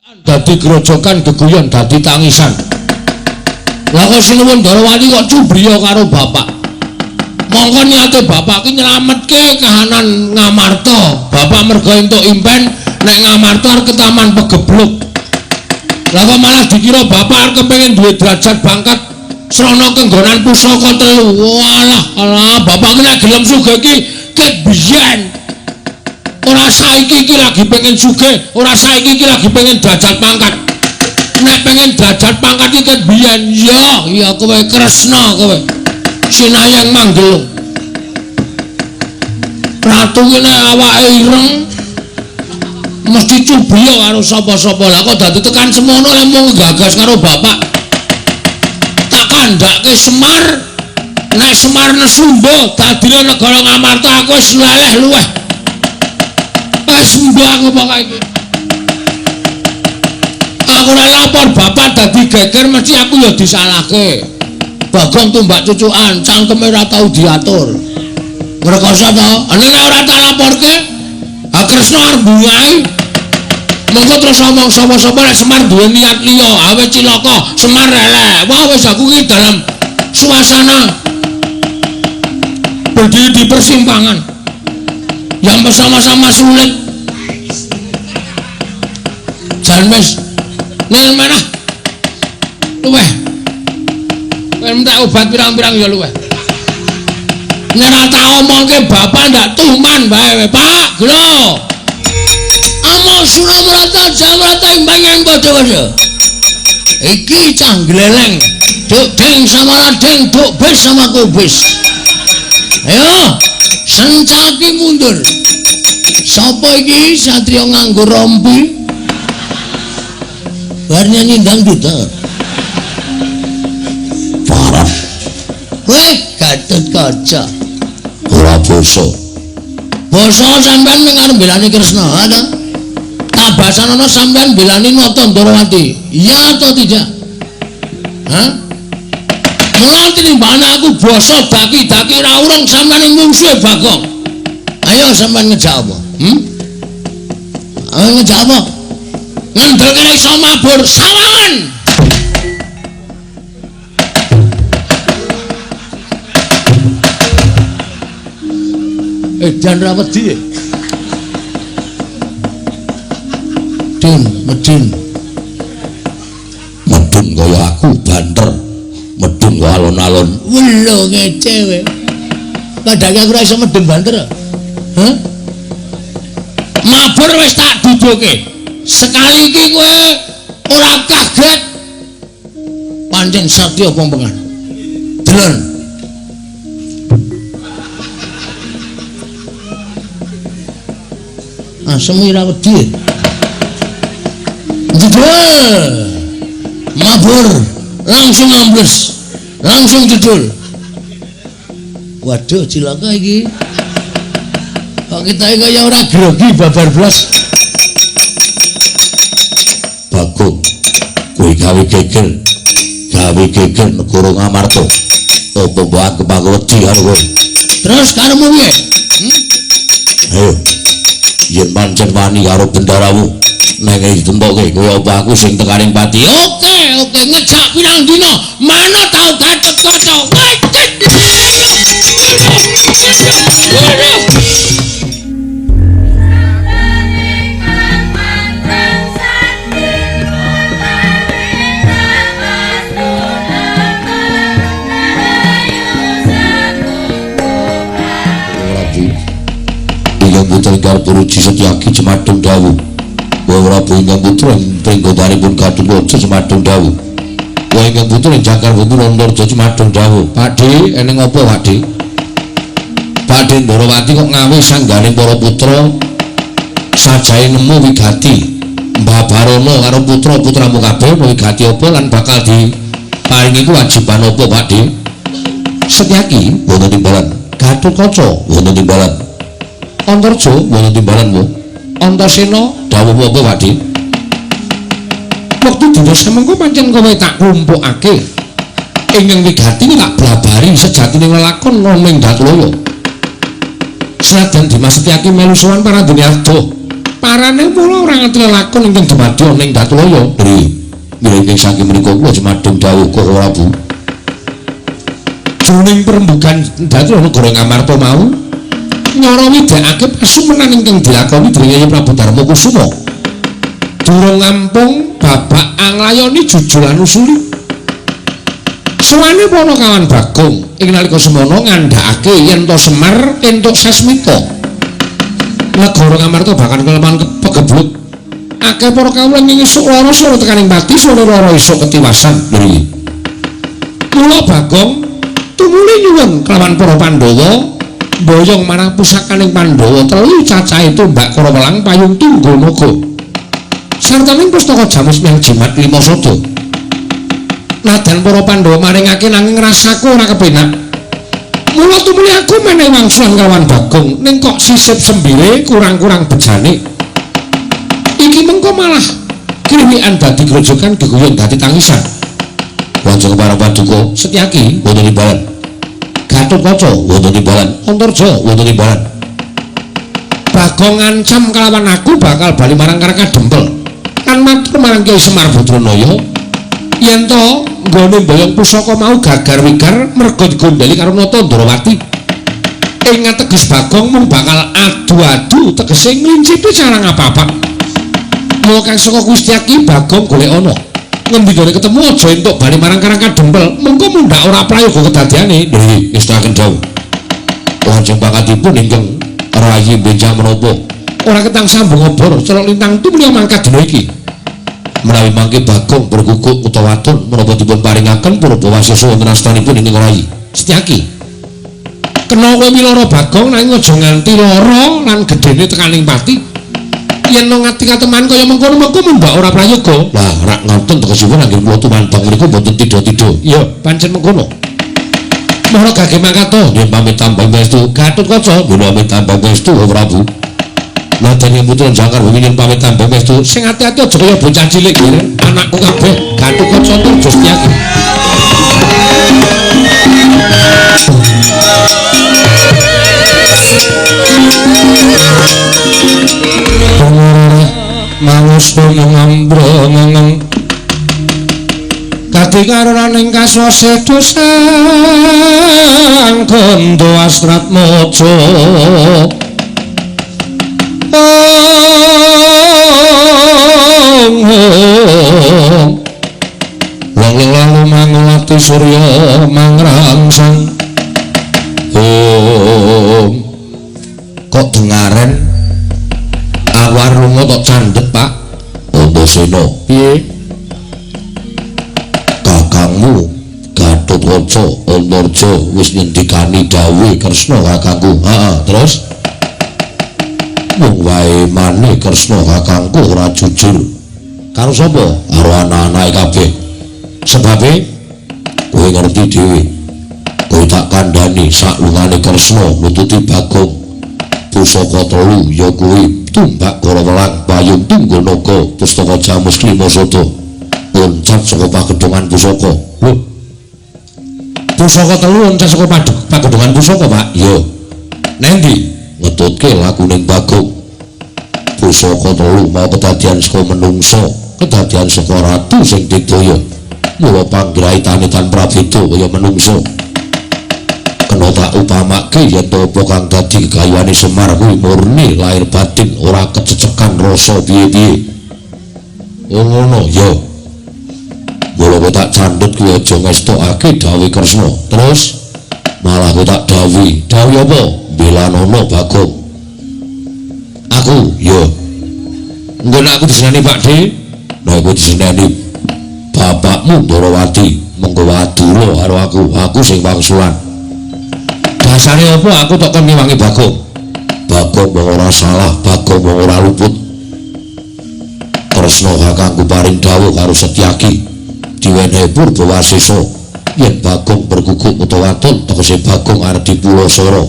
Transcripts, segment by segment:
Dadi grojokan geguyon dadi tangisan. Lah kok Sinuwun Ndorowati kok cubriya karo bapak. Mongko niate bapak ki nyelametke kahanan Ngamarta. Bapak mergo entuk impen nek Ngamarta arep ketaman pegebluk. Lah kok malah dikira bapak arep kepengin duwe derajat pangkat srana kenggonan pusaka telu. Walah, alah bapak ki nek gelem sugih ki ket biyen. Ora saiki iki lagi pengen sugih, ora saiki iki lagi pengen derajat pangkat. Nek pengen derajat pangkat iki ket biyen, ya, ya kowe Kresna kowe. Sinayang manggelung. Ratu ki nek awake ireng mesti cubriya karo sapa-sapa. Lah kok dadi tekan semono lek mung gagas karo bapak. Tak kandhake Semar, nek Semar nesumba dadine negara Ngamarta aku wis leleh luweh. Wis mbah aku pokoke iki. Aku ora lapor bapak dadi geger mesti aku ya disalahke. Bagong tumbak cucukan, cangkeme ora tau diatur. Ngrekoso to? Nek ora tak laporke, ha Kresna arep bungahi. Mengko terus omong sapa-sapa nek Semar duwe niat liya, awe cilaka, Semar elek. Wah wis aku iki dalam suasana berdiri di persimpangan yang bersama-sama sulit. Jan wis ning manah luweh. Kowe entek obat pirang-pirang ya luweh. Nek ora tak omongke bapak ndak tuman bae, Pak. Glo. Amo Suramrata Jamrata imbang padha-padha. Iki cah gleleng. Duk deng sama ladeng, duk bis sama kubis. Ayo, sencaki mundur. Sapa iki satriya nganggo rompi? Bar nyanyi dangdut ta. Parah. Weh, Gatut Kaca. Ora basa. Basa sampean mung arep mbelani Kresna, ha ta? Tabasanono sampean mbelani Nata Ndorowati. Iya atau tidak? Hah? Mula tinimbane aku basa daki-daki ra urung sampean ing mungsuhe Bagong. Ayo sampean ngejak apa? Ayo ngejak apa? Ngendelke iso mabur sawangan. Edan ra wedi. Dun, medun. Medun kaya aku banter. Medun kaya alon-alon. Welo ngece kowe. Padahal aku ora iso medun banter. Hah? Mabur wis tak duduke. Sekali iki kowe ora kaget. Pancen satya pompengan. Delon. Asem ora wedi. Jedul. Mabur langsung ambles. Langsung jedul. Waduh cilaka iki. Kok kita iki kaya ora grogi babar blas. Bagong, kowe gawe geger. Gawe geger negara Ngamarta. Apa mbok anggep aku wedi karo kowe? Terus karepmu piye? Ayo. Yen pancen wani karo bendaramu, neng ditempoke kaya apa aku sing tekaning pati. Oke, oke, ngejak pirang dina, mana tau Gatut Kaca. Putra Garpuruji Setyaki Jemadung dawuh. Wa Prabu ingkang putra pringgotanipun Gatotkaca Jemadung dawuh. Wa ingkang putra Jangkar Putra Antarja Jemadung dawuh. Pakde, eneng apa Pakde? Pakde Ndorowati kok ngawe sangganing para putra sajahe nemu wigati. Mbah Barono karo putra-putramu kabeh wigati apa lan bakal diparingi kewajiban apa Pakde? Setyaki wonten timbalan. Gatotkaca wonten timbalan. Antarja wonten timbalan wo. Antasena dawuh apa Pakde? Wektu dina semengko pancen kowe tak klumpukake. Ingkang wigati tak blabari sejatine lelakon ana ing Datlaya. Senajan Dimas Setyaki melu sowan parandene adoh. Parane mula ora ngerti lelakon ingkang dumadi ana ing Datulaya. Nggih. Mireng saking menika kula jumadung dawuh Koko Prabu. Jroning perembugan Datulaya negara Ngamarta mau nyara widakake pasumenan ingkang dilakoni dening Prabu Darma Kusuma. Durung ngampung babak anglayoni jujur lan usuli. Suwane Panakawan Bagong ing nalika semono ngandhakake yen to Semar entuk sasmita. Negara Ngamarta bakal kelemahan pegebluk. Akeh para kawula ing esuk lara sore tekaning pati sore lara esuk ketiwasan. Nggih. Mula Bagong tumuli nyuwun kelawan para Pandhawa mboyong marang pusakaning Pandhawa telu cacahe tombak Karawelang payung tunggul naga. Sartaning pustaka jamus miang jimat lima sada. Nadan para Pandhawa maringake nanging rasaku ora kepenak. Mula tumuli aku menehi wangsulan kelawan Bagong ning kok sisip sembire kurang-kurang bejane. Iki mengko malah kriwikan dadi grojogan geguyon dadi tangisan. Lajeng para paduka Setyaki wonten imbalan. Gatotkaca wonten imbalan. Antarja wonten imbalan. Bagong ngancam kelawan aku bakal bali marang Karang Kadempel. Lan matur marang Kyai Semar Badranaya yen to nggone mboyong pusaka mau gagar wigar merga digondheli karo Nata Ndrawati. Ing ateges Bagong mung bakal adu-adu tegese nglincipi cara ngapa-apa. Mula kang saka Kustyaki Bagong golek ana. Ngendikane ketemu aja entuk bali marang Karang Kadempel, mengko mundhak ora prayoga kedadeane. Nggih, ngestakaken dawuh. Lajeng pangkatipun ingkang rayi benjang menapa? Ora ketang sambung obor, celok lintang tumuli mangkat dina iki. Menawi mangke Bagong berguguk utawa wadon menapa dipun paringaken purba wasesa wonten astanipun ingkang rayi. Setyaki. Kena kowe milara Bagong nanging aja nganti lara lan gedene tekaning pati. Yen ngati kateman kaya mengkono mengko mundhak ora prayoga. Lah rak ngoten tegesipun anggen kula tumandang mriku mboten tidha-tidha. Iya, pancen mengkono. Mara gage mangkat to. Nggih pamit tambah pangestu. Gatotkaca nggih pamit tambah pangestu Prabu. Nadyan putra Jangkar Bumi nyuwun pamit tambah pangestu. Sing ati-ati aja kaya bocah cilik nggih. Anakku kabeh Gatotkaca tur Setyaki. Mangus ngambrengeng kadi karoning kaswase dosang kondo astrat mojo lalu lalu mangulati surya mangrangsang. Om kok dengaren awar lunga tok candhet Pak Antasena. Piye? Kakangmu Gatotkaca Antarja wis ngendikani dawuhe Kresna kakangku. Heeh, terus mung wae mane Kresna kakangku ora jujur. Karo sapa? Karo anak-anake kabeh. Sebabe kowe ngerti dhewe. Kowe tak kandhani saklungane Kresna nututi Bagong. Pusaka telu ya kuwi tumbak Karawelang payung tunggul naga pustaka jamus lima sada loncat saka pagedhongan pusaka. Lho, pusaka telu loncat saka pagedhongan pusaka Pak? Iya. Nendi? Ngetutke lakuning Bagong. Pusaka telu mau kedadian saka menungsa, kedadian saka ratu sing digdaya. Mula panggraitane tan prabeda kaya menungsa. Kena tak upamake yen to apa kang dadi gegayuhane Semar kuwi murni lahir batin ora kececekan rasa piye-piye. Oh ngono ya. Mula kowe tak candhet kuwi aja ngestokake dawuhe Kresna. Terus malah kowe tak dawuhi. Dawuhi apa? Belanono Bagong. Aku ya. Engko nek aku diseneni Pak D, nek kowe diseneni bapakmu Ndrawati, mengko wadura karo aku, aku sing wangsulan. Dasare apa aku tok kon ngewangi Bagong? Bagong wong ora salah, Bagong wong ora luput. Kresna kakangku paring dawuh karo Setyaki diwenehi purba wasesa yen Bagong berguguk utawa wadon tegese Bagong arep dipulasara.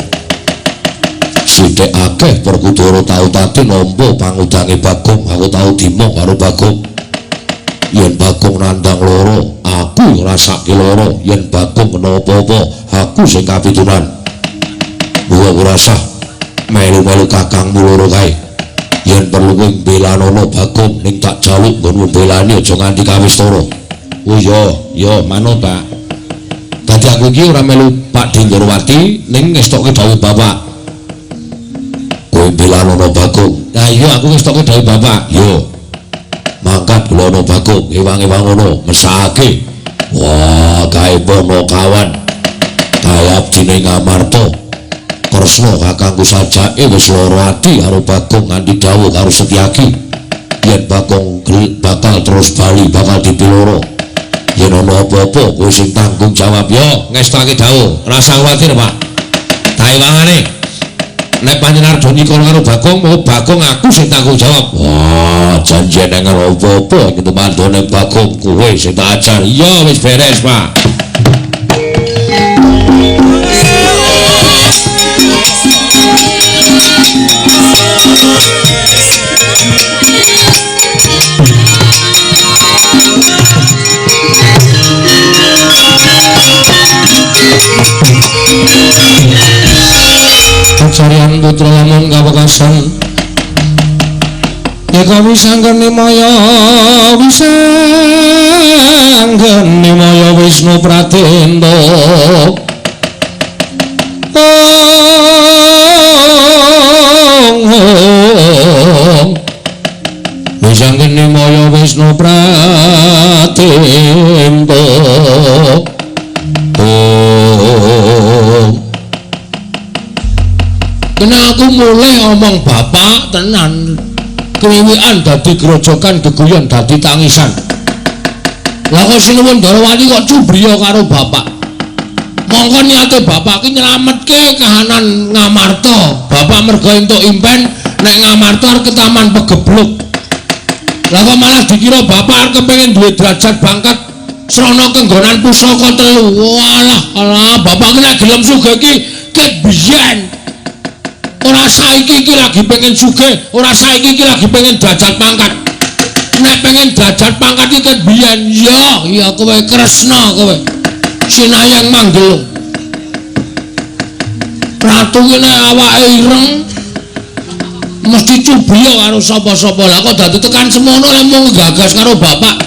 Sithik akeh Werkudara tau tati nampa pangudange Bagong, aku tau dimong karo Bagong. Yen Bagong nandhang lara, aku ngrasake lara. Yen Bagong kena apa-apa, aku sing kapitunan. Mula ora sah melu-melu kakangmu loro kae. Yen Yen perlu kowe mbelanono Bagong ning tak jaluk nggonmu mbelani aja nganti kawistara. Oh iya, ya manut Pak. Dadi aku iki ora melu Pak Ndorowati ning ngestokke dawuh bapak. Kowe mbelanono Bagong. Lah iya aku ngestokke dawuh bapak. Yo. Mangkat kulono Bagong, ewang-ewang ngono, mesake. Wah, kae pono kawan. Kae abdine Ngamarta. Kresna kakangku sajake wis lara ati karo Bagong nganti dawuh karo Setyaki. Yen Bagong bakal terus bali bakal dipiloro. Yen ana apa-apa kowe sing tanggung jawab ya, ngestake dawuh. Rasa kuwatir, Pak. Taewangane. Nek panjenengan arep nyikol karo Bagong, mau Bagong aku sing tanggung jawab. Wah, janji nek apa-apa iki tumandone Bagong kowe sing tak ajar. Iya wis beres, Pak. Kacarian putra lamun kawekasan eka wisanggeni maya wisanggeni maya Wisnu Pratenda. Wisanggeni maya Wisnu Pratenda. Kena aku mulai omong bapak tenan kriwikan dadi grojokan geguyon dadi tangisan. Lah kok Sinuwun Ndorowati kok cubriya karo bapak. Mongko niate bapak ki nyelametke kahanan Ngamarta. Bapak mergo entuk impen nek Ngamarta arep ketaman pegebluk. Lah kok malah dikira bapak arep kepengin duwe derajat pangkat srana kenggonan pusaka telu. Walah, alah bapak ki nek gelem sugih ki ket biyen. Ora saiki iki lagi pengen sugih, ora saiki iki lagi pengen derajat pangkat. Nek pengen derajat pangkat iki ket biyen, ya, ya kowe Kresna kowe. Sinayang manggelung. Ratu ki nek awake ireng mesti cubiya karo sapa-sapa. Lah kok dadi tekan semono lek mung gagas karo bapak.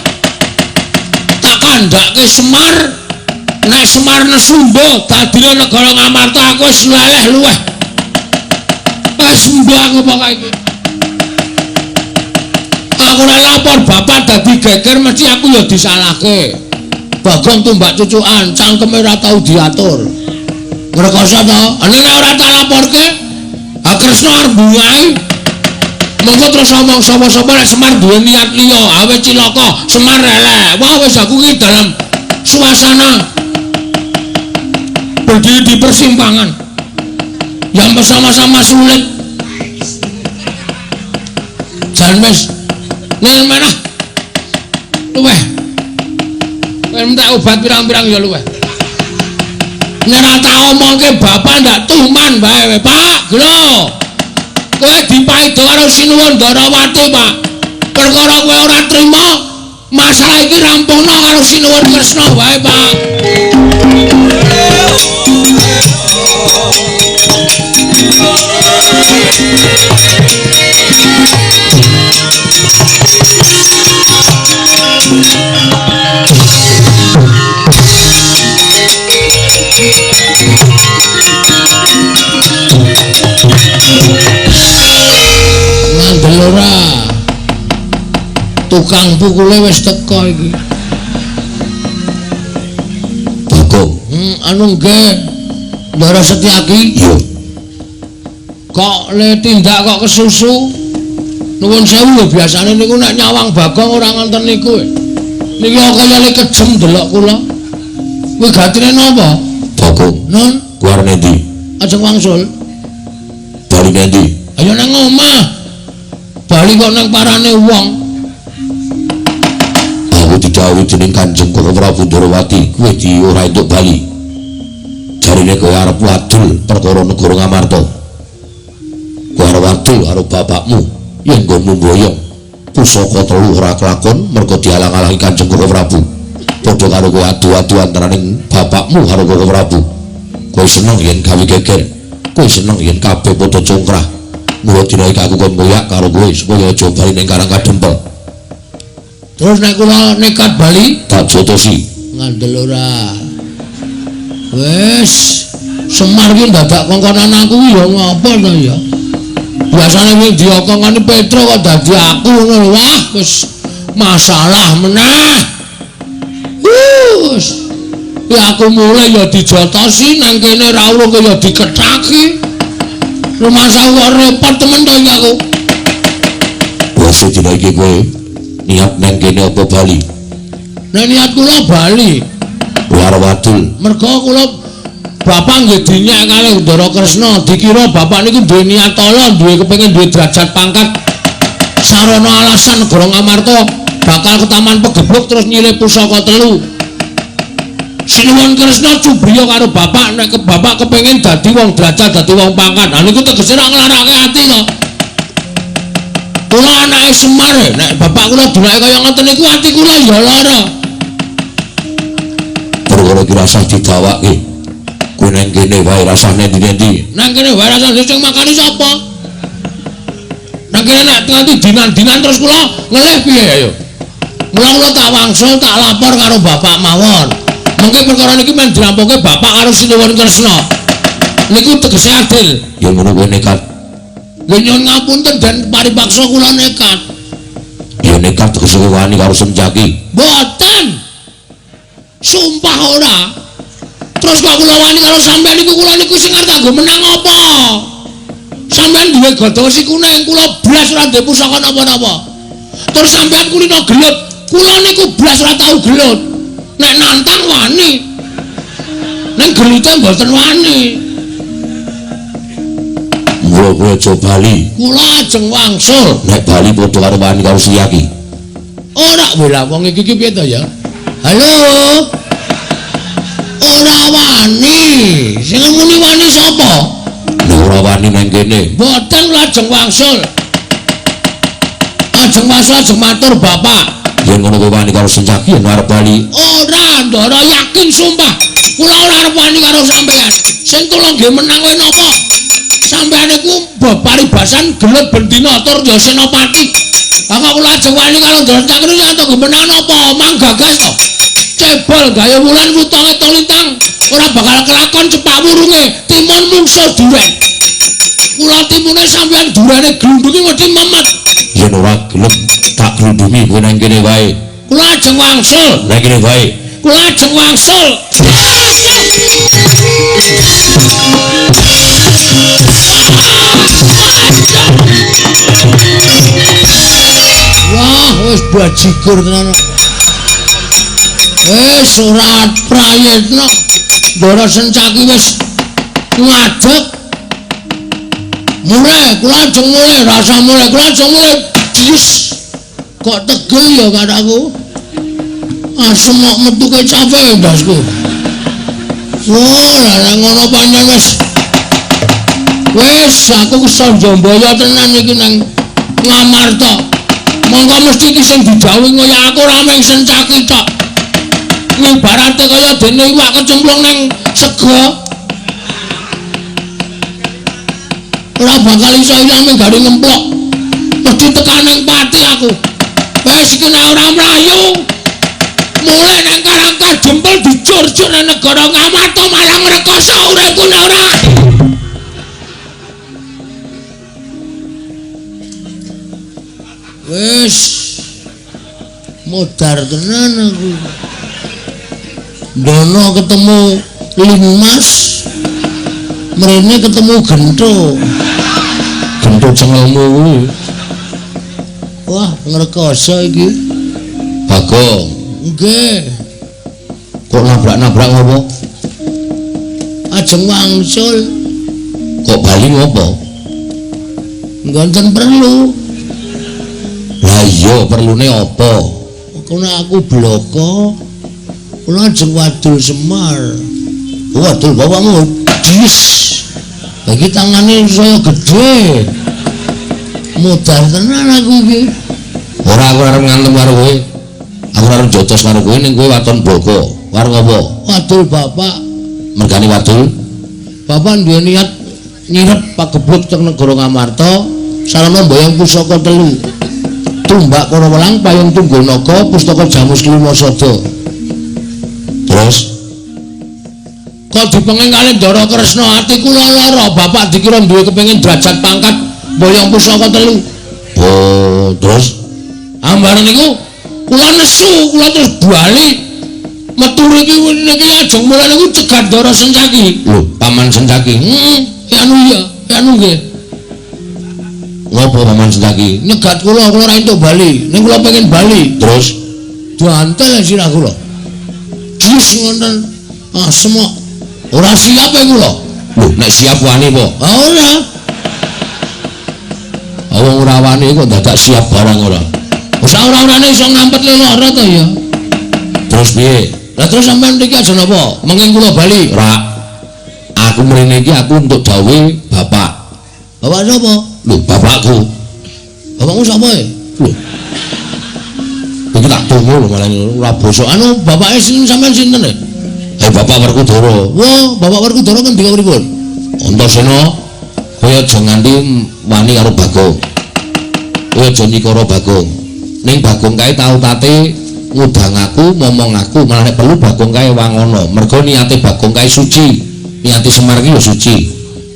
Tak kandhake Semar, nek Semar nesumba dadine negara Ngamarta aku wis leleh luweh. Wis mbang apa kae iki. Aku ora lapor bapak dadi geger mesti aku ya disalahke. Bagong tumbak cucukan, cangkeme ora tau diatur. Ngrekoso to? Nek ora tak laporke, ha Kresna arep bungahi. Mengko terus omong sapa-sapa nek Semar duwe niat liya, awe cilaka, Semar elek. Wah wis aku iki dalam suasana berdiri di persimpangan yang bersama-sama sulit. Jan wis ning manah luweh. Kowe entek obat pirang-pirang ya luweh. Nek ora tak omongke bapak ndak tuman bae, Pak. Lho. Kowe dipaido karo Sinuwun Ndorowati, Pak. Perkara kowe ora trima, masalah iki rampungno karo Sinuwun Kresna wae, Pak. Ngandel ora? Tukang pukule wis teka iki. Bagong. Anu nggih. Ndara Setyaki. Iya. Kok le tindak kok kesusu? Nuwun sewu lho biasane niku nek nyawang Bagong ora ngonten niku. Niki kaya le kejem delok kula. Kuwi gatine napa? Bagong. Nun, kuwi arep endi? Ajeng wangsul. Bali endi? Ayo nang omah. Bali kok nang parane wong. Aku didhawuhi dening Kanjeng Koko Prabu Ndorowati, kowe di ora entuk bali. Jarine kowe arep wadul perkara negara Ngamarta. Kowe arep wadul karo bapakmu yen nggonmu mboyong pusaka telu ora kelakon mergo dialang-alangi Kanjeng Koko Prabu. Padha karo kowe adu-adu antaraning bapakmu karo Koko Prabu. Kowe seneng yen gawe geger, kowe seneng yen kabeh padha congkrah. Mula dina iki aku kon ngoyak karo kowe supaya aja bali ning Karang Kadempel. Terus nek kula nekat bali tak jotosi. Ngandel ora. Wis, Semar ki dadak kongkonan aku ya ngapa to ya? Biasane wing diokongane Petro kok dadi aku ngono. Wah, wis masalah meneh. Wis. Ya aku mulai ya dijotosi nang kene ra urung ya dikethaki. Rumangsa kok repot temen to iki aku. Wis dina iki kowe niat nang kene apa bali? Nek niat kula bali. Kowe arep wadul. Mergo kula bapak nggih dinyek kalih Ndara Kresna, dikira bapak niku duwe niat ala, duwe kepengin duwe derajat pangkat. Sarana alasan negara Ngamarta bakal ketaman pegebluk terus nyilih pusaka telu. Sinuwun Kresna cubriya karo bapak nek bapak kepengin dadi wong derajat, dadi wong pangkat. Lah niku tegese ora nglarake ati to. Kula anake Semar, nek bapak kula dunake kaya ngoten niku ati kula ya lara. Perkara iki rasah didawake. Kowe nang kene wae rasah nendi-nendi. Nang kene wae rasah sing makani sapa? Nang kene nek nganti dinan-dinan terus kula ngelih piye ayo. Mula kula tak wangsul tak lapor karo bapak mawon. Mengke perkara niki men dirampungke bapak karo Sinuwun Kresna. Niku tegese adil. Ya ngono kowe nekat. Nggih nyuwun ngapunten den paripaksa kula nekat. Ya nekat tegese wani karo Sencaki. Mboten. Sumpah ora. Terus kok kula wani karo sampean niku kula niku sing arep kanggo menang apa? Sampean duwe godhong wesi kuning, kula blas ora duwe pusaka napa-napa. Terus sampean kulino gelut, kula niku blas ora tau gelut. Nek nantang wani. Ning gelute mboten wani. Mula kowe aja bali. Kula ajeng wangsul. Nek bali padha karo wani karo Siyaki. Ora wela wong iki ki piye to ya? Halo. Ora wani. Sing muni wani sapa? Nek ora wani nang kene. Mboten kula ajeng wangsul. Ajeng wangsul ajeng matur bapak. Yen ngono kowe wani karo Sencaki yen arep bali. Ora, Ndara yakin sumpah. Kula ora arep wani karo sampean. Sing tulung nggih menang kowe napa? Sampean niku paribasan gelut bendina tur ya senopati. Lah kok kula ajeng wani karo Ndara Sencaki niku nggo menang napa? Mang gagas to. Cebol gawe wulan wutonge tolintang ora bakal kelakon cepak wurunge timun mungsuh duren. Kula timune sampean durene glundungi wedi memet. Yen ora gelem tak glundungi kowe nang kene wae. Kula ajeng wangsul. Nang kene wae. Kula ajeng wangsul. Wah, wis bajigur tenan. Wis ora prayitna. Ndara Sencaki wis ngadeg. Mulai, kula ajeng mulai, rasa mulai, kula ajeng mulai. Yes. Kok tegel ya karo aku? Asem kok metu kecape ndasku. Wah, lah ngono pancen wis. Wis aku Sanjambaya tenan iki nang Ngamarta. Monggo mesti iki sing didhawuhi kaya aku ora mung Sencaki tok. Ibarate kaya dene iwak kecemplung nang sega. Ora bakal iso ilang mung gari ngemplok. Mesti tekan nang pati aku. Wis iki nek ora mlayu. Mulai nang Karang Kadempel dijur-jur nang negara Ngamarta malah ngrekoso uripku nek ora. Wis modar tenan aku. Dono ketemu Linmas, mrene ketemu Gento. Gento cengelmu kuwi. Wah, ngrekoso iki. Bagong. Nggih. Kok nabrak-nabrak ngopo? Ajeng wangsul. Kok bali ngopo? Mboten perlu. Lah iya, perlune apa? Kono aku bloko. Kula ajeng wadul Semar. Wadul bapakmu. Dis. Lagi tangane saya gedhe. Modar tenan aku iki. Ora aku arep ngantem karo kowe. Aku arep jotos karo kowe ning kowe waton bloko. Arep ngopo? Wadul bapak. Mergane wadul. Bapak duwe niat Nyirep pagebluk teng negara Ngamarta sarana mboyong pusaka telu. Tumbak Karawelang, Payung Tunggul Naga, Pustaka Jamus Klimasada. Terus kok dipenging kalih Ndara Kresna ati kula lara, bapak dikira duwe kepengin derajat pangkat mboyong pusaka telu. Oh, terus ambaran niku kula nesu, kula terus bali metu riki niki ajeng mulih niku cegat Ndara Sencaki. Lho, Paman Sencaki. Heeh, anu iya, anu nggih. Ngopo Paman Sencaki? Nyegat kula, kula ora entuk bali. Ning kula pengen bali. Terus diantel sirah kula. Jis ngoten. Asem kok. Ora siap e kula. Lho, nek siap wani apa? Ora. Wong ora wani kok dadak siap barang ora. Wis ora-orane iso ngampet le lara to ya. Terus piye? Lah terus sampean mriki aja napa? Menging kula bali. Ora. Aku mrene iki aku untuk dawuhe bapak. Bapak sapa? Lho, bapakku. Bapakmu sapa e? Lho. Iki tak tunggu lho malah ora bosok. Anu bapake sinten sampean sinten e? Bapak Werkudara. Wah, Bapak Werkudara ngendika pripun? Antasena, kowe aja nganti wani karo Bagong. Kowe aja nyikara Bagong. Ning Bagong kae tau tate ngudang aku, momong aku, malah nek perlu Bagong kae wangono. Mergo niate Bagong kae suci. Niate Semar ki ya suci.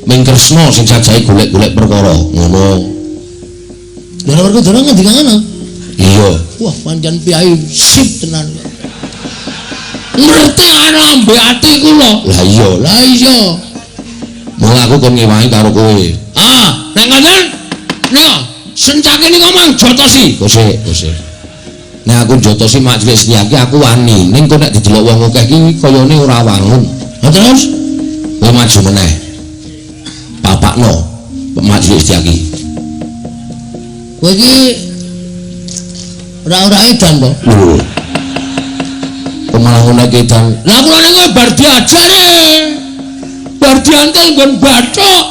Ming Kresna sing sajahe golek-golek perkara. Ngono. Ndara Werkudara ngendika ngono? Iya. Wah, pancen piyai sip tenan. Ngerti ana ambe ati kula. Lah iya, lah iya. Mung aku kon ngewangi karo kowe. Ah, nek ngoten, nek Sencaki nika mang jotosi. Kose, kose. Nek aku jotosi mak cilik Setyaki aku wani. Ning kok nek didelok wong akeh iki kayane ora wangun. Lah terus kowe maju meneh. Papakno mak cilik Setyaki. Kowe iki ora-ora edan to? Lho. Malah ngono iki edan. Lah kula niku bar diajare. Bar diantel nggon bathuk.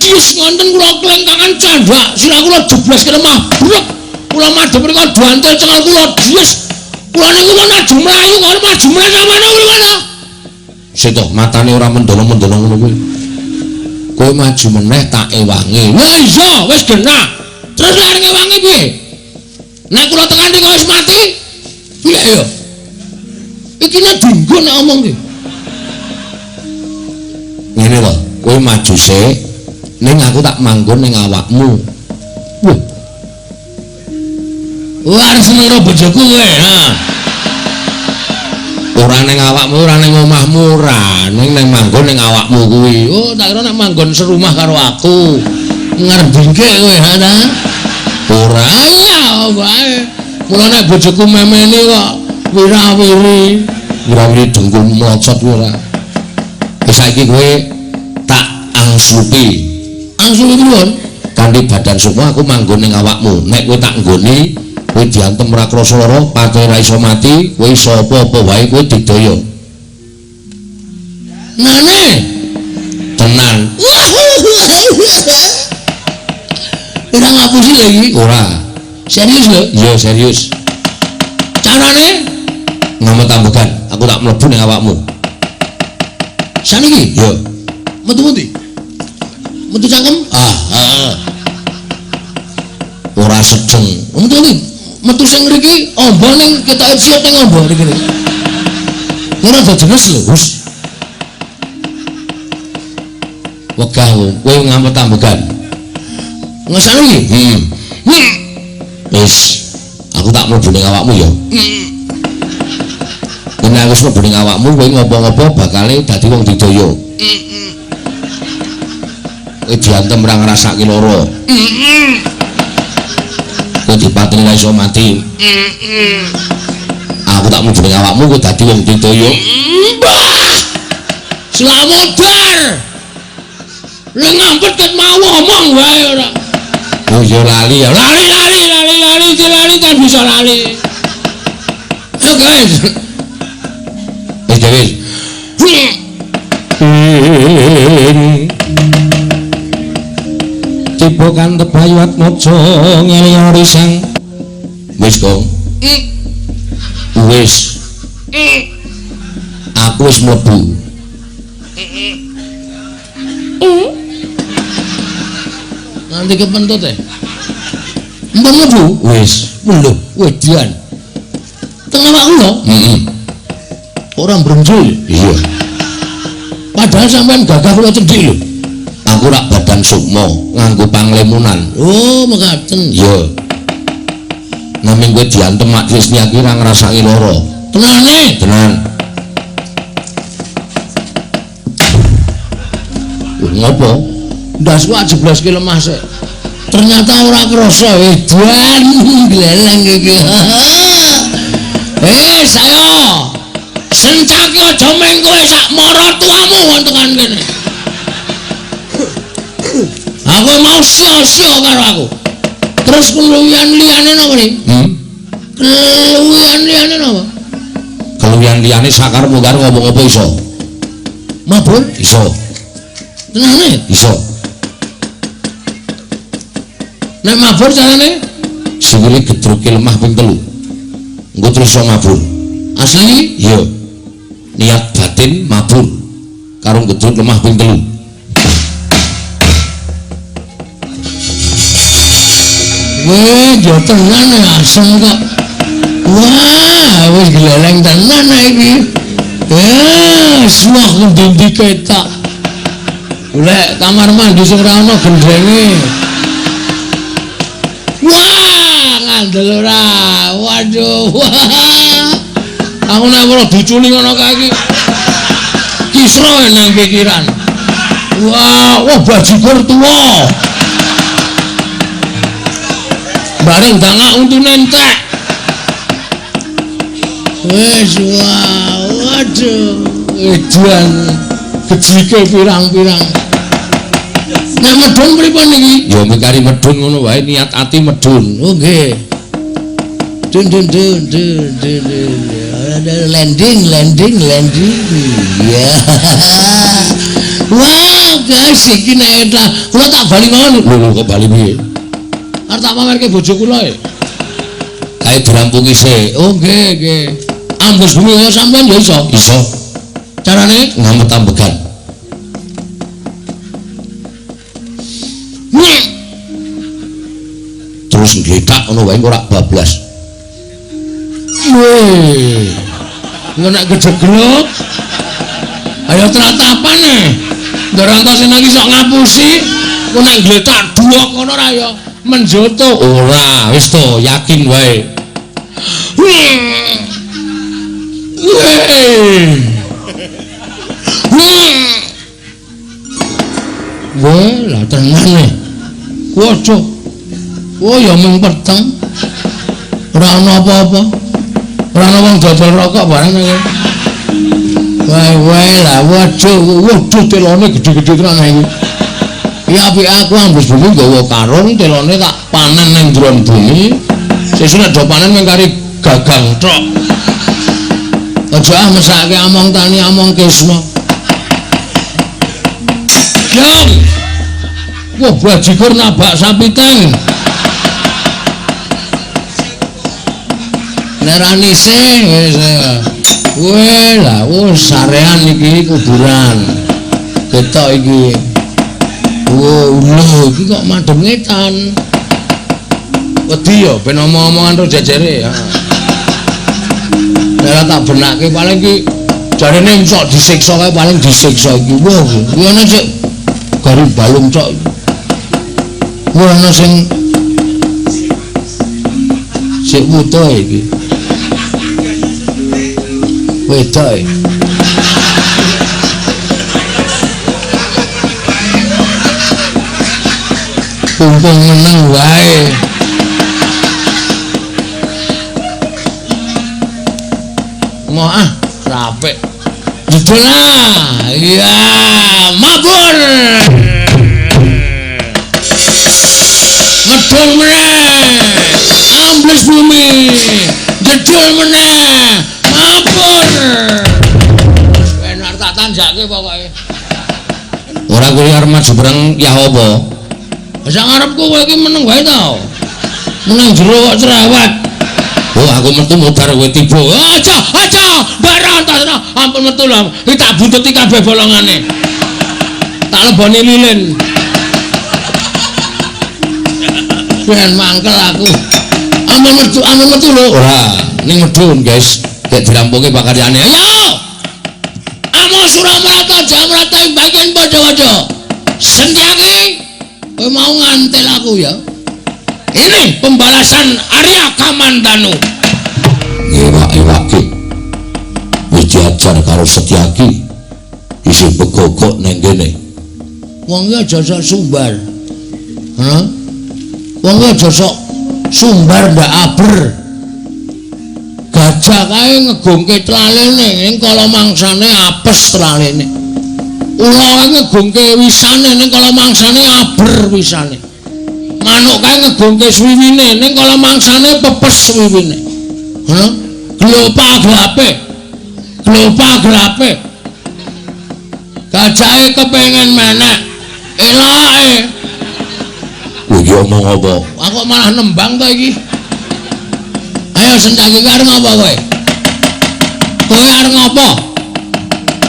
Jis ngonten kula klengkangan candhak, sirah kula jeblas ke lemah. Brek. Kula madhep mriku diantel cengal kula jis. Kula niku maju mlayu kok maju mlayu sampeyan mriku ta. Sik to, matane ora mendono-mendono ngono kuwi. Kowe maju meneh tak ewangi. Lah iya, wis genah. Terus lek ngewangi piye? Nek kula tekan mriku wis mati, piye ya? Iki nek dinggo nek omong ki. Ngene lho, kowe maju sik, ning aku tak manggon ning awakmu. Wah. Wah, seneng karo bojoku kowe, ha. Ora ning awakmu, ora ning omahmu, ora, ning nang manggon ning awakmu kuwi. Oh, tak kira nek manggon serumah karo aku. Ngerndingke kowe, ha ta? Ora, iya wae. Mula nek bojoku memene kok wirawiri, wirawiri dengkul mlocot ora. Wis saiki kowe tak angsupi. Angsupi pripun? Kanthi badan sukma aku manggon ning awakmu. Nek kowe tak nggoni, kowe diantem ora krasa lara, pate ora iso mati, kowe iso apa-apa wae kowe didaya. Nane? Tenan. Ora ngapusi lho iki? Ora. Serius lho? Iya, serius. Carane ngamet ambegan, aku tak mlebu ning awakmu. Saniki? Iya. Metu pundi? Metu cangkem? Ah, heeh. Ora sedeng. Metu pundi? Metu sing ngriki amba ning ketoke siap ning amba ngriki. Ora jenis lho, Gus. Wegah kowe ngamet ambegan. Ngesane iki? Heeh. Wis, aku tak mlebu ning awakmu ya. Nek wis mlebu ning awakmu kowe ngopo-ngopo bakale dadi wong didaya. Kowe diantem ora ngrasake lara. Kowe dipateni ra iso mati. Aku tak mlebu ning awakmu kowe dadi wong didaya. Slamodar. Lha ngampet ket mau omong wae ora. Oh ya lali ya. Lali lali lali lali lali kan bisa lali. Ayo guys. Wis. Tiba kantep Bayu Atmaja ngelio risang. Wis, Gong. Wis. Aku wis mlebu. Nganti kepentut e. Empun mlebu? Wis. Lho, wedian. Teng awak kula? Heeh. Ora mbrenjul. Iya. Padahal sampean gagah kula cendhik lho. Aku rak badan sukma nganggo panglemunan. Oh, mekaten. Iya. Naming kowe diantem Mak Krisniaki ora ngrasake lara. Tenane? Tenan. Ngopo? Ndasku ajebloske lemah sik. Ternyata ora krasa edan gleleng iki. Saya sencaki aja meng kowe sak maratuamu wong tekan kene. Aku mau sia-sia karo aku. Terus keluwihan liyane napa iki? Keluwihan liyane napa? Keluwihan liyane sakarepmu karo ngomong apa iso? Mabur? Iso. Tenane? Iso. Nek mabur carane? Sikile gedruke lemah ping 3. Engko terus iso mabur. Asli? Iya. Niat batin mabur karo gedruk lemah ping 3. Weh, yo tenan asem kok. Wah, wis gleleng tenan iki. Wah ngendi-endi ketok. Golek kamar mandi sing ora ana gendenge. Wah, ngandel ora. Waduh. Aku nek ora diculing ngono kae iki. Kisra nang pikiran. Wah, wah bajigur tuwa. Bareng dangak untune entek. Wis wah, waduh, edan gejike pirang-pirang. Nek medhun pripun niki? Ya mengkari medhun ngono wae niat ati medhun. Oh nggih. Dun dun dun dun dun dun. Landing landing landing. Ya. Wah, guys iki nek kula tak bali mawon. Lho kok bali piye? Arep tak pamerke bojo kula e. Kae dirampungi sik. Oh nggih nggih. Ambus bumi kaya sampean ya iso. Iso. Carane ngamet ambegan. Terus ngletak ngono wae ora bablas. Weh. Engko nek kejeglok ayo tratapan e. Ndorantosena iki sok ngapusi, engko nek ngletak duwok ngono ora ya menjoto. Ora, wis to, yakin wae. Weh, lah tenan e. Waduh. Oh ya mung peteng. Ora ana apa-apa. Ora ana wong dodol rokok barang iki. Wae wae lah waduh, waduh telone gedhe-gedhe tenan iki. Iki apike aku ambus bumi nggawa karung telone tak panen ning jero bumi. Sesuk nek do panen mung kari gagang tok. Aja ah mesake among tani among kisma. Jong. Wah bajigur nabak sapi teng. Nek ra nise wis. Weh lah wis sarean iki kuburan. Ketok iki. Oh, lho iki kok madhep ngetan. Wedi ya ben omong-omongan ro jejere ya. Nek tak benake paling iki jarene sok disiksa kae paling disiksa iki. Wah, kuwi ana sik garing balung cok. Wah ana sing sik wuta iki. Wedok. Pumpung meneng wae. Mau ah, rapek. Jedul ah. Iya, mabur. Medhun meneh. Ambles bumi. Jedul meneh. Mabur. Enak tak tanjake pokoke. Ora kuwi arep maju perang ya apa? Sak ngarepku kowe iki meneng wae ta. Meneng jero kok cerewet. Oh, aku metu mudhar kowe tiba. Aja, aja, Mbak ampun metu lho. Iki tak buntuti kabeh bolongane. Tak leboni lilin. Ben mangkel aku. Ampun metu lho. Ora, ning medun, guys. Gek dirampungi pakaryane. Ayo. Amo Suramrata Jamrata ing bagian padha-padha. Sentyaki, kowe mau ngantel aku ya. Ini pembalasan Arya Kamandanu. Ngewak-ewake. Wis diajar karo Setyaki. Isih begogok ning kene. Wong iki aja sok sumbar. Hah? Wong iki aja sok sumbar ndak aber. Gajah kae ngegungke tlalene ning kala mangsane apes tlalene. Ula ngegungke wisane ning kala mangsane aber wisane. Manuk kae ngegungke swiwine ning kala mangsane pepes swiwine. Hah? Glopa-glape. Glopa-glape. Gajahe kepengin menek. Eloke. Iki omong apa? Aku malah nembang to iki. Ayo Sencaki arep ngapa kowe? Kowe arep ngapa?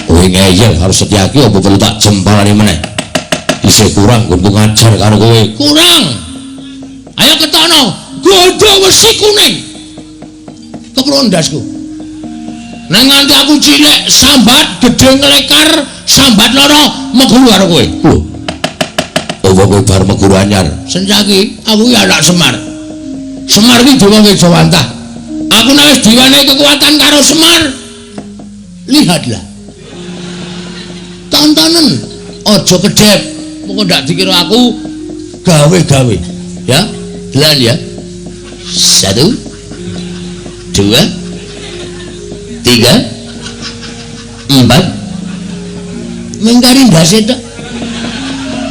Kowe ngeyel karo Setyaki apa perlu tak jempalani meneh? Isih kurang nggonku ngajar karo kowe. Kurang. Ayo ketokno godho wesi kuning. Keprun ndasku. Nang nganti aku cilik sambat gedhe nglekar sambat loro meguru karo kowe. Lho. Apa kowe bar meguru anyar? Sencaki, aku ki anak Semar. Semar ki dewa Kejawantah. Aku nek wis diwenehi kekuatan karo Semar. Lihatlah. Tontonen, aja kedhep. Mengko ndak dikira aku gawe-gawe. Ya, delan ya. 1 2 3 4. Mengkari ndase tok.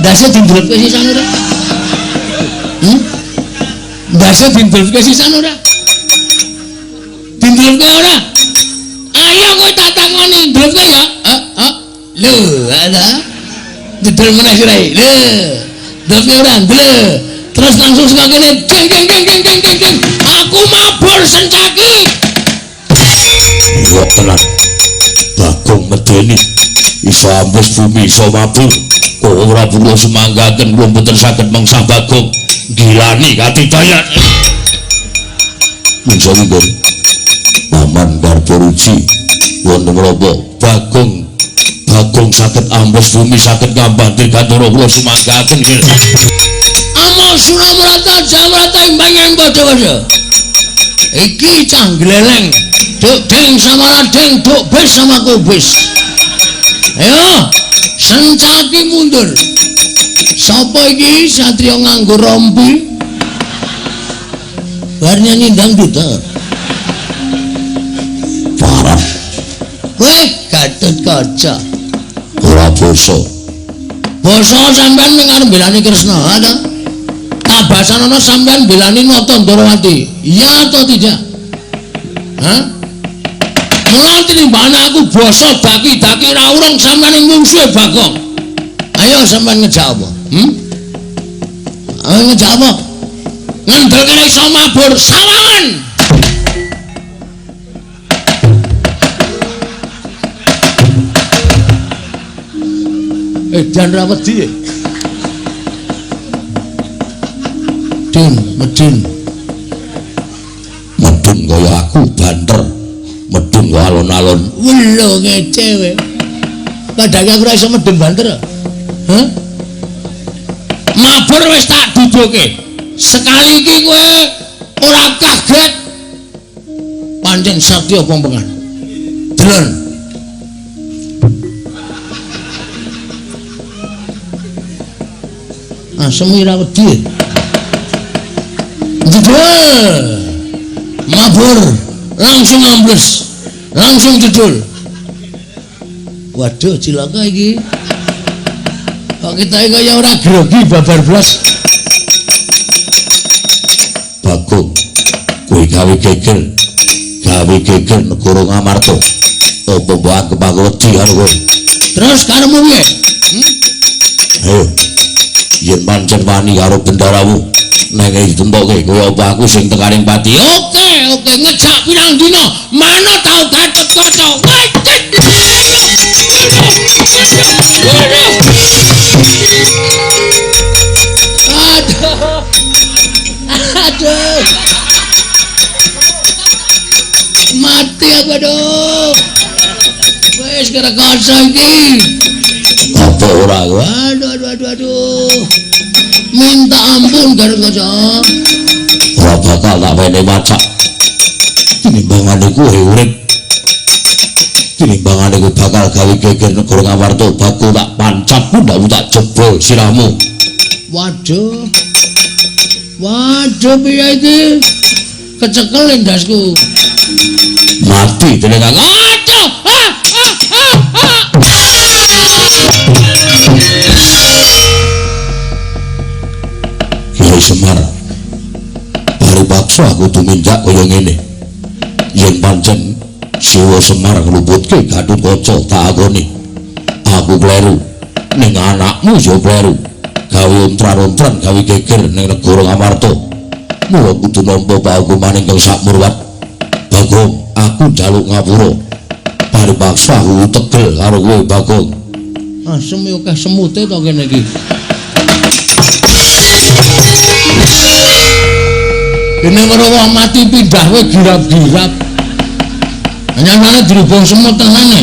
Ndase dindrupke sisan ora? Ndase dindrupke sisan ora? Dindrupke ora? Ayo kowe tak takoni ndrupke ya. Heeh. Lho, ala. Didol meneh sirahe. Lho. Ndrupke ora? Lho. Terus langsung saka kene jeng jeng jeng jeng jeng jeng jeng. Aku mabur Sencaki. Yo tenan. Bagong medeni. Iso ambus bumi iso mabur. Kok ora perlu semanggaken kula mboten saged mengsah Bagong. Gilani katidayan. Insyaallah. Paman Garboruji wonten menapa Bagong Bagong saged ambus bumi saged ngambah dirgantara kula sumanggaken. Amo Suramrata Jamrata ing panjenengan padha-padha. Iki cah gleleng, duk deng sama ladeng, duk bis sama kubis. Ayo, Sencaki mundur. Sapa iki satriya nganggo rompi? Bar nyanyi dangdut ta. Parah. Kowe Gatotkaca. Ora basa. Basa sampean mung arep mbelani Kresna, ha ta? Tabasanana sampean mbelani Nata Ndarawati. Iya atau tidak? Hah? Mula tinimbane aku basa daki-daki ra urung sampean ing mungsuhe Bagong. Ayo sampean ngejak apa? Ayo ngejak apa? Ngendel kene iso mabur sawangan. Edan ra wedi. Dun, medun. Medun kaya aku banter. Medun kaya alon-alon. Welo ngece kowe. Padahal aku ora iso medun banter. Hah? Mabur wis tak duduke. Sekali iki kowe ora kaget. Pancen satya pompengan. Delon. Asem ora wedi. Jedul. Mabur langsung ambles. Langsung jedul. Waduh cilaka iki. Kok kita iki kaya ora grogi babar blas. Bagong, kowe gawe geger. Gawe geger negara Ngamarta. Apa mbok anggep aku wedi karo kowe? Terus karepmu piye? Ayo. Yen pancen wani karo bendaramu, neng ditempoke kaya apa aku sing tekaning pati. Oke, oke, ngejak pirang dina, manut tau Gatotkaca. Wajit. Aduh. Mati aku aduh. Wis kerekoso iki. Apa ora aku? Aduh aduh aduh aduh. Minta ampun Gatotkaca. Ora bakal tak wene macak. Tinimbangane kowe urip. Tinimbangane kowe bakal gawe geger negara Ngamarta, bakul tak pancap pundhakmu tak jebol sirahmu. Waduh. Waduh piye iki? Kecekel ndasku. Mati dene Kang. Aduh. Ah, ah, ah, ah. Kyai Semar, bari paksa aku tumindak kaya ngene. Yen pancen Siwa Semar ngluputke Gatotkaca tak akoni. Aku kleru. Ning anakmu ya kleru. Gawe ontran-ontran, gawe geger ning negara Ngamarta. Mula kudu nampa pahukuman ingkang sakmurwat. Bagong, aku njaluk ngapura. Bari paksa aku tegel karo kowe, Bagong. Asem yo akeh semute to kene iki. Dene weruh wong mati pindah kowe girap-girap. Nyatane dirubung semut tenan e.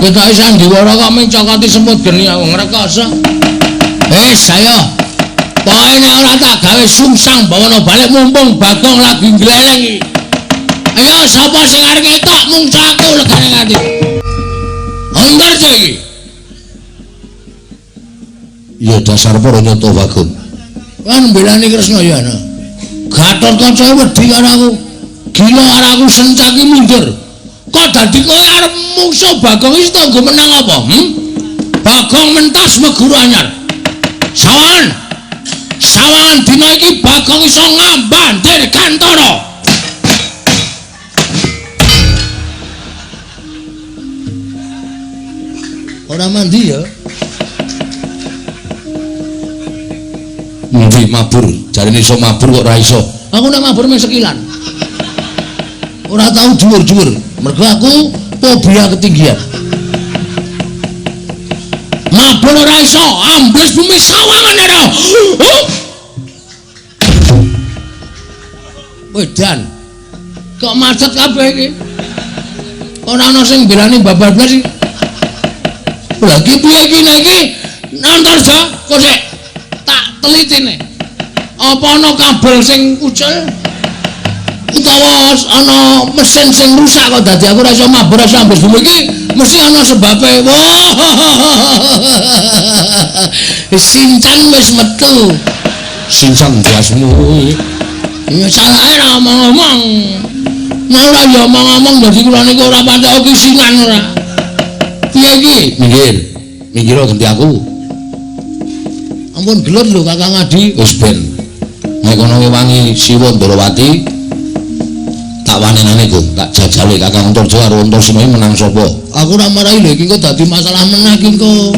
Ketoke sandiwara kok mencokoti semut geni aku ngrekoso. Wis ayo. Pokoke nek ora tak gawe sungsang bawana balik mumpung Bagong lagi ngleleng iki. Ayo sapa sing arep ngetok mungsa aku legane nganti. Antarja iki. Ya dasar para nyata Bagong. Kan mbelani Kresna ya ana. Gatotkaca wedi karo aku. Gila karo aku sencaki mundur. Kok dadi kowe arep mungsa Bagong iki tanggo menang apa? Bagong mentas meguru anyar. Sawangan. Sawangan dina iki Bagong iso ngamban Dirgantara. Ora mandi ya. Endi mabur? Jarene iso mabur kok ora iso. Aku nek mabur mung sekilan. Ora tau dhuwur-dhuwur. Mergo aku fobia ketinggian. Mabur ora iso, ambles bumi sawangan ora. Wedan. Kok macet kabeh iki? Ora ana sing belani babar blas iki. Lha iki piye iki nek iki? Antarja kok sik tak telitine. Apa ana kabel sing ucul? Utawa ana mesin sing rusak kok dadi aku ora iso mabur ora iso ambles bumi iki mesti ana sebabe. Wah. Sincang wis metu. Sincang biasmu. Ya salahe ora omong-omong. Nek ora ya omong-omong dadi kula niku ora patek kisinan ora. Piye iki? Minggir. Minggir ganti aku. Ampun gelut lho Kakang Adi. Wis ben. Nek kono ngewangi Siwa Ndorowati tak wanenane Gong, tak jajale Kakang Antarja karo Antasena menang sapa? Aku ora marahi lho iki kok dadi masalah meneh iki kok.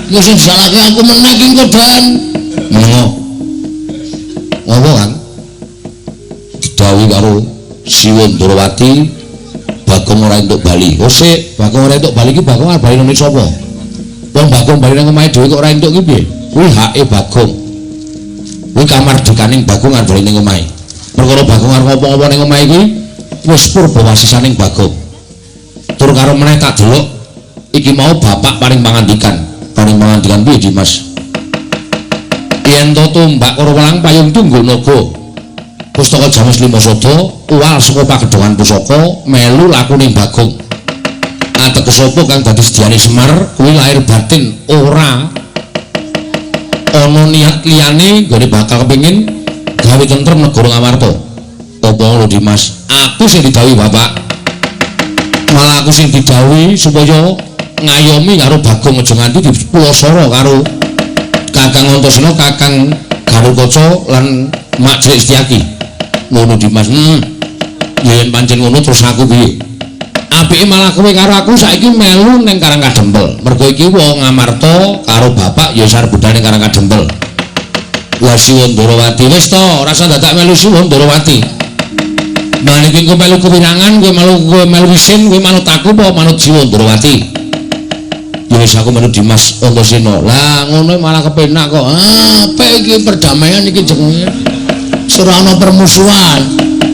Iki sing disalahke aku meneh iki kok, Dan. Menengo. Ngopo, Kang? Didhawuhi karo Siwa Ndorowati Bagong ora entuk bali. Oh sik, Bagong ora entuk bali iki Bagong arep bali nang sapa? Wong Bagong bali nang omahe dhewe kok ora entuk iki piye? Kuwi hake Bagong. Kuwi kamardikaning Bagong arep bali ning omahe. Perkara Bagong arep ngopo-ngopo ning omahe iki wis purbawasisaning Bagong. Tur karo meneh tak delok iki mau bapak paring pangandikan. Paring pangandikan piye, Dimas? Yen to tumbak karo welang payung tunggul naga. Pustaka Jamus Lima Sada uwal saka pagedhongan pusaka melu lakune Bagong. Ateges apa kang dadi sediane Semar kuwi lahir batin ora ana niat liyane nggone bakal kepengin gawe tentrem negara Ngamarta. Apa ngono Dimas? Aku sing didhawuhi bapak. Malah aku sing didhawuhi supaya ngayomi karo Bagong aja nganti dipulasara karo Kakang Antasena, Kakang Garukaca lan Mak Cilik Setyaki. Ngono Dimas. Yen pancen ngono terus aku piye? Apike malah kowe karo aku saiki melu ning Karang Kadempel. Mergo iki wong Ngamarta karo bapak ya arep budal ning Karang Kadempel. Lah Siwa Ndorowati wis to, ora usah dadak melu Siwa Ndorowati. Mane iki kowe melu kewirangan, kowe melu isin, kowe manut aku apa manut Siwa Ndorowati? Ya wis aku melu Dimas Antasena. Lah ngono malah kepenak kok. Ah, apik iki perdamaian iki jenenge. Ora ana permusuhan.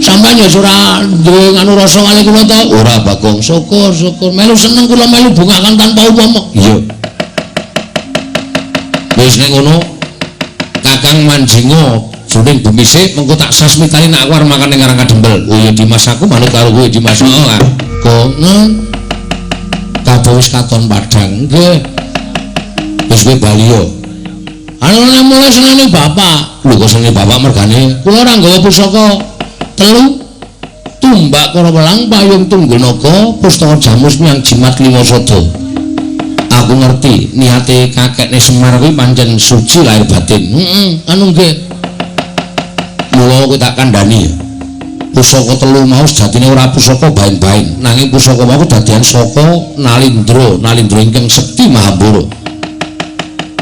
Sampeyan ya ora duwe nganu rasa kali kula to? Ora, Bagong. Syukur, syukur. Melu seneng kula melu bungakan tanpa upama. Iya. Wis nek ngono, Kakang manjinga jroning bumi sik, mengko tak sasmitani nek aku arep makan ning Karang Kadempel. Oh iya Dimas, aku manut karo kowe Dimas. Heeh. Kok kabeh wis katon padhang. Nggih. Wis kowe bali yo. Anu nek mulai senene bapak. Lho kok senene bapak mergane kula ora nggawa pusaka telu, tumbak Karawelang, payung tunggul naga, pustaka jamus miang jimat lima sada. Aku ngerti niate kakekne Semar kuwi pancen suci lahir batin. Heeh, anu nggih. Mula kowe tak kandhani. Pusaka telu mau sejatine ora pusaka baen-baen, nanging pusaka mau dadian saka Nalindra, Nalindra ingkang sekti Mahambara.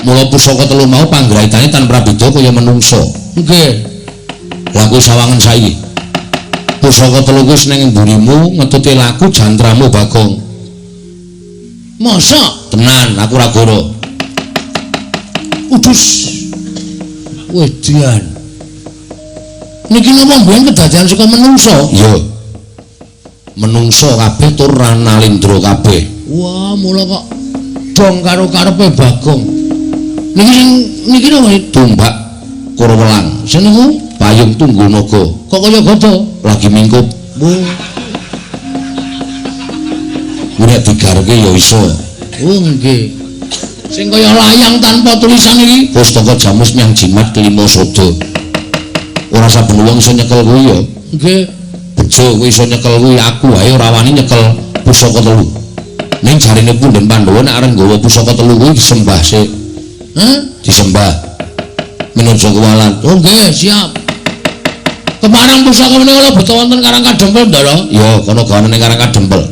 Mula pusaka telu mau panggraitane tan prabeda kaya menungsa. Nggih. Lah kowe sawangen saiki. Pusaka telu kuwi ning mburimu ngetute laku jantramu Bagong. Masa? Tenan, aku ora goro. Udus. Wedian. Niki napa mbiyen kedadian saka menungsa? Iya. Menungsa kabeh tur Nalindra kabeh. Wah, mula kok dong karo karepe Bagong. Niki sing niki napa tumbak Karawelang. Sing niku payung tunggul naga. Kok kaya gada? Lagi mingkup. Nek digarke ya iso. Oh nggih. Sing kaya layang tanpa tulisan iki pustaka jamus nyang jimat kelima sada. Ora saben wong iso nyekel kuwi ya. Nggih. Bejo kowe iso nyekel kuwi, aku wae ora wani nyekel pusaka telu. Ning jarine punden Pandhawa nek arep nggawa pusaka telu kuwi disembah sik. Hah? Disembah. Menuju kewalan. Oh nggih, siap. Kepareng pusaka menika kula beto wonten Karang Kadempel, Ndara. Ya, kono gawane ning Karang Kadempel.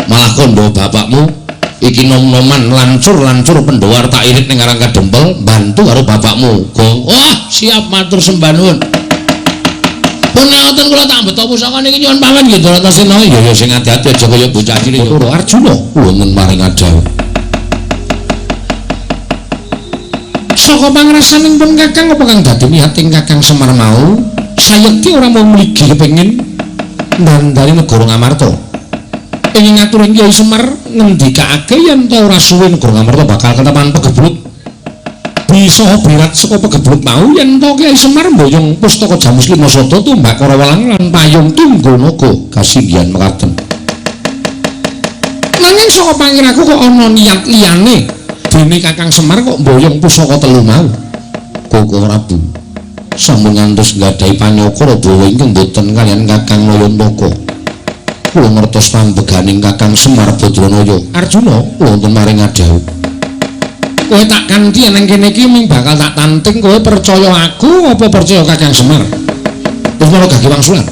Malah kandha bapakmu iki nom-noman lancur-lancur Pandhawa tak irit ning Karang Kadempel, bantu karo bapakmu. Gong. Wah, siap matur sembah nuwun. Pun ngoten kula tak beto pusaka niki nyuwun pamit nggih Bratasena. Ya ya sing ati-ati aja kaya bocah cilik. Loro Arjuna wonten maring adhawuh. Saka pangrasaning pun Kakang apa kang dadi niating Kakang Semar mau sayekti ora mau mligi kepengin ndandani negara Ngamarta. Ing ngaturing Kyai Semar ngendikake yen ta ora suwe negara Ngamarta bakal ketepan pegeblut. Bisa berat saka pegeblut mau yen ta Kyai Semar mboyong pustaka jamus lima sada tumbak Karawelang lan payung tunggul naga kasinggihan mekaten. Nanging saka pangiraku kok ana niat liyane dene Kakang Semar kok mboyong pusaka telu mau. Koko Prabu sampun ngantos nggadahi panyokara bawa ingkang boten kaliyan Kakang Nayantaka. Kula ngertos pambeganing Kakang Semar Badranaya. Arjuna wonten maring adhawuh. Kowe tak kanthi nang kene iki ming bakal tak tanting, kowe percaya aku apa percaya Kakang Semar? Terus malah gage wangsulan.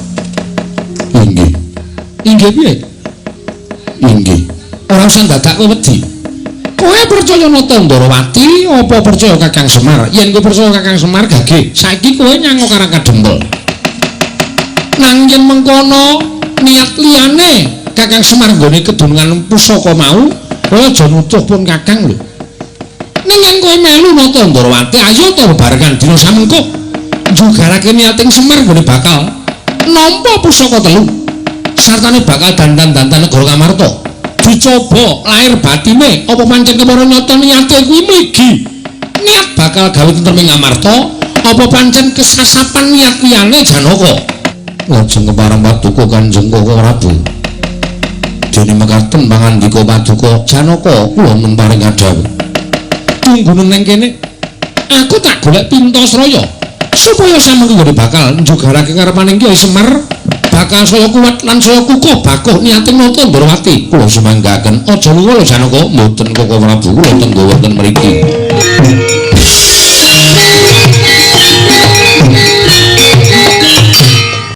Inggih. Inggih piye? Inggih. Ora usah dadak kowe wedi. Kowe percaya Nata Ndarawati apa percaya Kakang Semar? Yen kowe percaya Kakang Semar gage, saiki kowe nyang Karang Kadempel. Nang yen mengkono niat liyane Kakang Semar nggone kedunungan pusaka mau, kowe aja nutuh pun Kakang lho. Ning yen kowe melu Nata Ndarawati, ayo ta bebarengan dina samengko njugarake niating Semar nggone bakal nampa pusaka telu. Sartane bakal dandan-dandan negara Ngamarta. Dicoba lahir batine apa pancen kepara nyata niate kuwi mligi. Niat bakal gawe tentrem ing Ngamarta apa pancen kesasapan niat liyane Janaka. Lajeng kepareng paduka Kanjeng Koko Prabu. Dene mekaten pangandika paduka Janaka kula nemparing adhawuh. Tunggu nang kene. Aku tak golek Pintasraya supaya samengko nggone bakal njugarake karepaning Kyai Semar bakal saya kuat lan saya kukuh bakuh niate Nata Ndarawati. Kula sumanggaken. Aja lunga lho Janaka. Mboten Koko Prabu, kula tenggo wonten mriki.